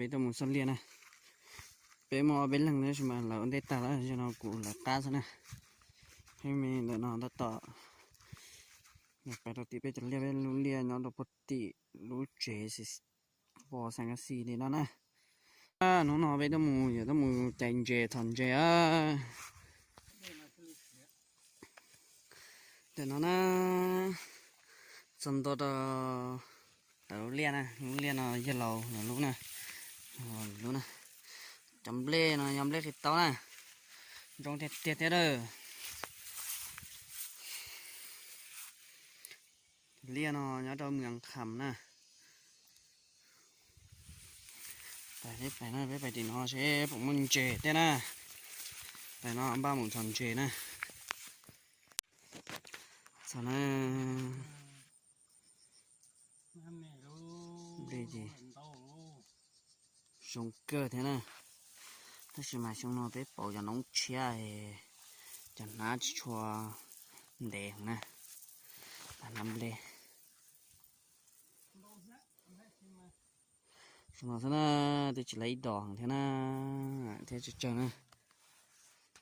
Tuaj mus xauj liaj na. Peb muaj ob peb leeg tab sis mas lawv ua ntej tag lawm, zaum no kuv lawv qab xwb na. Peb me ntawm no tab tom pais rau tim peb cov liaj, peb lub liaj nyob rau puag tim lub tsev vos xas kas xis li no na. Hnub no peb tuaj mus yuav tuaj mus cais ntses thom ntses a. Ntawm no na, txog ntua rau lub liaj na, lub liaj no yog laus lawv lub na, lub na. Cov nplej no yog nplej qis taub na, zoo tiag tiag thiab lawm. Liaj no nyob rau Mws Kham na. Peb pais na, peb pais tim no seb puas muaj ntses thiab na. Pais no npaj mus thom ntses na. Txog na. Nplej ces zoo kawg thiab na. Tab sis mas xyoo no peb pauv cov noob tshiab, cov hnab tsis tshua ntev na. Hnab nplej zoo no xwb na, twb tsis lawv ib dos heev thiab na, thiab tsawg tsawg na.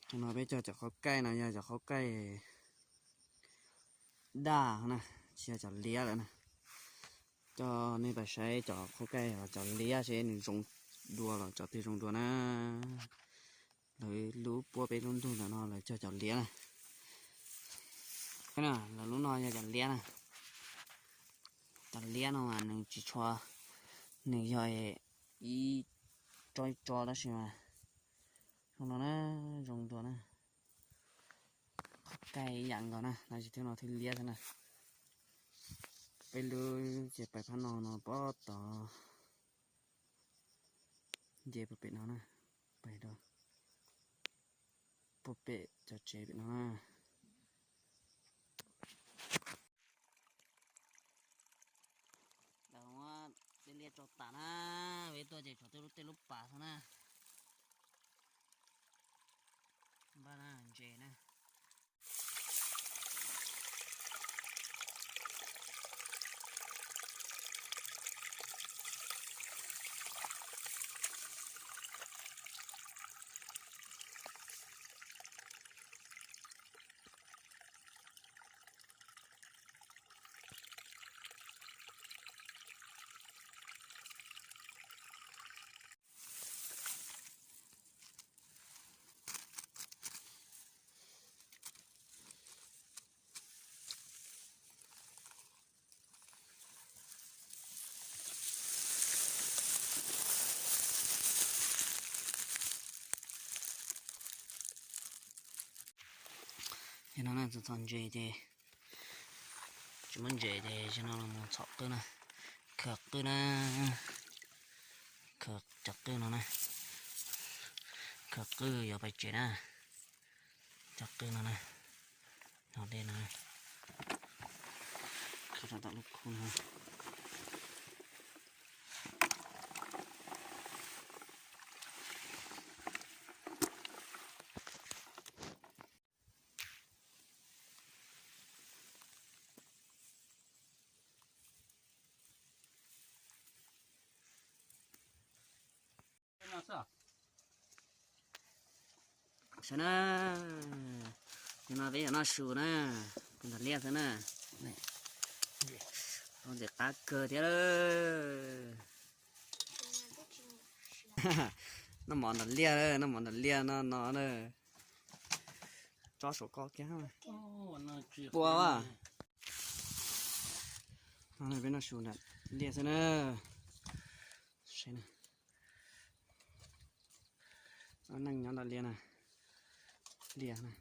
Xyoo no peb cog cov qhaub kaij no yog cov qhaub kaij daj na, tsis yog cov liab lawm na. Coj nej pais saib cov qhaub kaij los cov liab seb nws zoo dua los cov twg zoo dua na. Lawv lub puab peb lub ntug ntawm no lawv cog cov liab na. Lawv lub no yog cov liab na. Cov liab no mas nws tsis tshua, nws yog ib tsob ib tsob tab sis mas zoo no na, zoo dua na. Qhaub kaij ib yam nkaus na, tab sis thwb no thwb liab xwb na. Peb lub ces pais phab no no pob tod, nce puag pem no na, pais rau puag pem cov tsev pem no na. Lawv muab tej liaj tso tas na, peb tuaj ces tshuav tej lub pas xwb na. Npaj na, ntses na. Yog no na, txog ntses ces tsis muaj ntses ces yog no los mus txhom qwj na, khaws qwj na, khaws cov qwj no na, khaws qwj yuav pais tsev na, cov qwj no na, no dej no, khaws rau tom lub khub no. Saib na, nim no peb yuav noj su na, ntov liaj xwb na. Ntxim qab kawg thiab lawm. Noj mov ntov liaj, noj mov ntov liaj no no na. Tsob saum ko kiag. Pua a. No peb noj su ntov liaj xwb na. Saib na. Ob neeg nyob ntov liaj na. Liaj na.